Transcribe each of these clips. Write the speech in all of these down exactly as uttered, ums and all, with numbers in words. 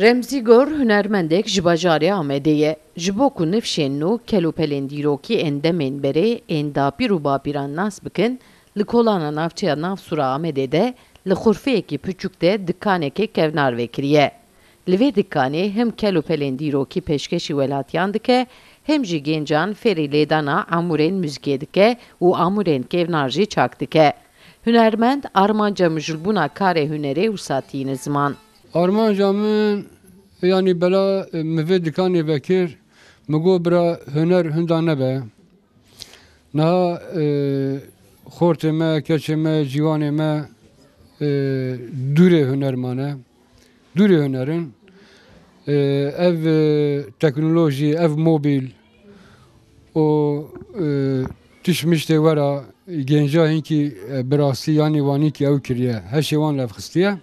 Remzî Gor hunermendek ji bajarê Amedê ye. Ji bo ku nifşên nû, kel û pelên dîrokî ên demên berê ên dapîr û bapîran nas bikin, li kolana navçeya Navsûra Amedê de li xurfeyekî piçûk de dikanekê kevnar vekiriye. Li vê dikanê him kel û pelên dîrokî pêşkêşî welatiyan dike, him jî gencan fêrî lêdana amûrên muzîkê dike û amûrên kevnar jî çak dike. Hunermend armanca mijûlbûna karê hunerê wisa tîne ziman. Armanca min, yanî bela, e, min vê dikanê vekir, min got bira huner hinda nebe. Niha, e, xortê me, keçê me, ciwanê me, e, dûrê huner mane. Dûrê huner in. E, ev, e, teknolojî, ev mobîl û, e, tişt miştê wera genca hinkî, e, bi rastî yanî wan hinkî ew kiriye. Heşê wan levxistiye.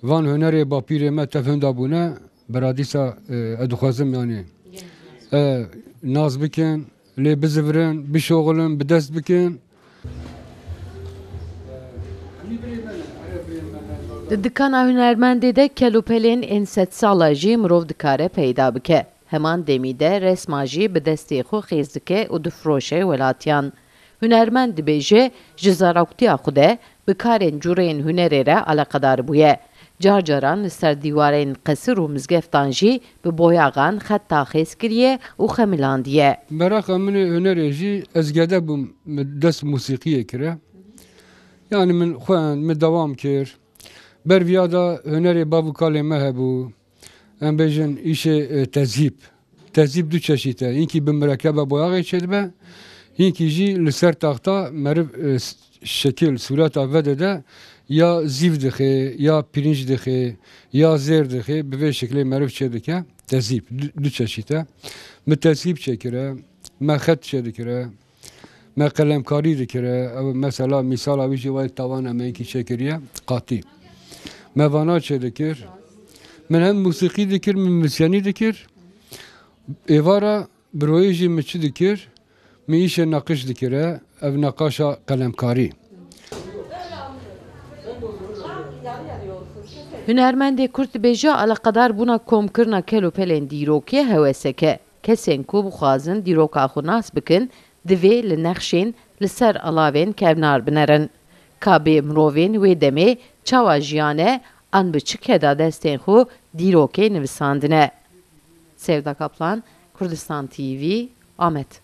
Van hunerê bapîrê me tev hinda bûne. Bera dîsa, e, ez dixwazim, yanî, e, nas bikin, lê bizivirin, bişoxilin, bi dest bikin. Di dikana hunermendê de kel û pelên ên sedsala jî mirov dikare peyda bike. Heman demî de resma jî bi destê xwe xêz dike û difiroşe welatiyan. Hunermend dibêje, ji zaroktiya xwe de bi karên cureyên hunerê re eleqedar bûye. Car caran li ser dîwarên qesir û mizgeftan jî bi boyaxan xeta xêz kiriye û xemilandiye. Meraqa min ê hunerê jî, ez gede bûm, min dest mûsîqiyê kire. Yanî min xwend, min dewam kir. Ber viya de hunerê bav û kalê me hebû. Em bêjin îşê, e, tezhîb. Tezhîb du çeşît e. Hinkî bi mirekeba boyaxê çêdibe, hinkî jî li ser taxta meriv, e, s-, şekil, sûreta vedide, ya zîv dixe, ya pîrinc dixe, ya zêr dixe, bi vê şeklê meriv çêdike. Tezhîb du, du çeşît e. Mi tezhîb çêkire, me xet çêdikire, me qelemkarî dikire. Ew mesela mîsala wî jî wayê tawana me hinkî çêkiriye, qatî. Me vana çêdikir. Min hem mûsîqî dikir, min mizyenî dikir. Êvara bi royê jî min çi dikir? Min îşê neqiş dikire, ev neqaşa qelemkarî. Hunermendê Kurd dibêje, eleqedar bûna komkirina kel û pelên dîrokê hewesek e. Kesên ku bixwazin dîroka xwe nas bikin, divê li nexşên li ser alavên kevnar binerin. Ka bê mirovên wê demê çawa jiyane, an bi çi keda destên xwe dîrokê nivisandine. Sevda Kaplan, Kurdistan T V, Amed.